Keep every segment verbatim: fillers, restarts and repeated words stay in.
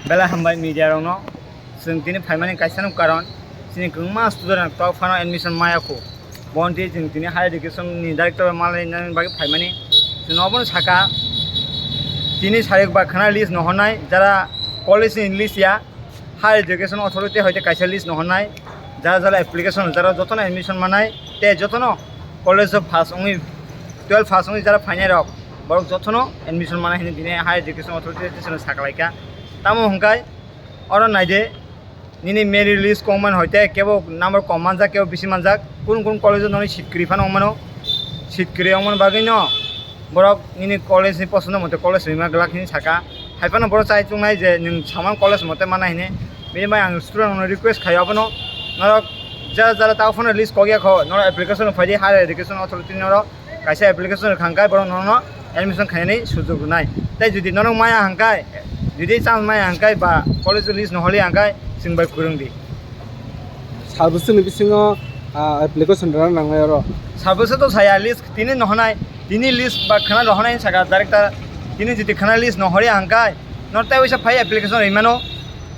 Belai hambai media rokno. Chwng tini phaimani kaisa no karon, chini kwbangma student rok tok phano admission maya kho. Bonti chwng tini higher education ni director malai nani bagwi phaimani. Chwng obono saka, tini sarik ba khana list no honai, jara college ni list ya, higher education authority hoite kaisa list no honai, jara jara application, jara jotono admission manai, te jotono college o pass wngwi, twelve pass wngwi jara phainai rok, borok jotono admission manai hinwi tini higher education authority chwng sakalaikha. Tamo hwnkhai, oro naide, nini merit list kong man hoite kebo number kom manjak, kebo bisi manjak, kun kun college o noni seat kwrwi phano wngmano. Seat kwrwi wngmani bagwi no borok nini college ni posondo mote college rwima glak hinwi saka. Hai phano borok chai chungnai je nwng samang college mote mana hinwi. Bini bai ang student rokno request khaio abono, norok jara jara tao phano list kok ya kho, norok application rok phaidi higher education authority norok kaisa application rwkha hwnkhe borok nono admission khainani sujok rwnai. Tei jodi norok maya hwnkhe, jodi chance maya hwnkhe ba college o list no holi hwnkhe chwng bai kwrwng di. Sarbisini bisingo, ah, application rwna nangnai oro. Sarbisi to saya list tini no honai, tini list ba khana rohonai saka director, tini jodi khana list no hori hwnkhe nor tei waisa phai application rwimano.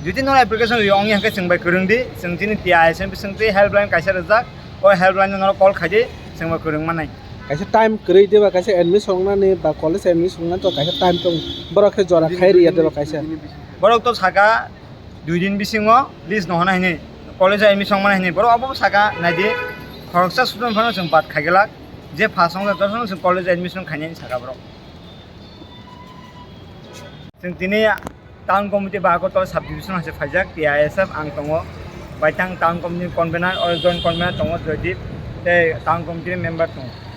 Jodi nor application rwi ongya hwnkhe chwng bai kwrwng di, chwng tini T I S M bising twi helpline kaisa rwjak, o helpline no norok call khaidi chwng bai kwrwng manai. Kaisa time kwrwi diba, kaisa admission wngnani ba college admission wngnani to kaisa time tong, borok khe jora khai riya diba kaisa. Borok to saka dui din bisingo list no hona hinwi, college admission mana hinwi, borok abo saka naidi, khoroksa student phano chwng bad khaiglak, je pass wngjak jotono chwng college admission khainani saka borok. Chwng tini town committee ba Agartala sub division hai se phaijak, T I S F ang tongo, baitang town committee convener, o joint convener tongo Joydeep, tei town committee member tongo.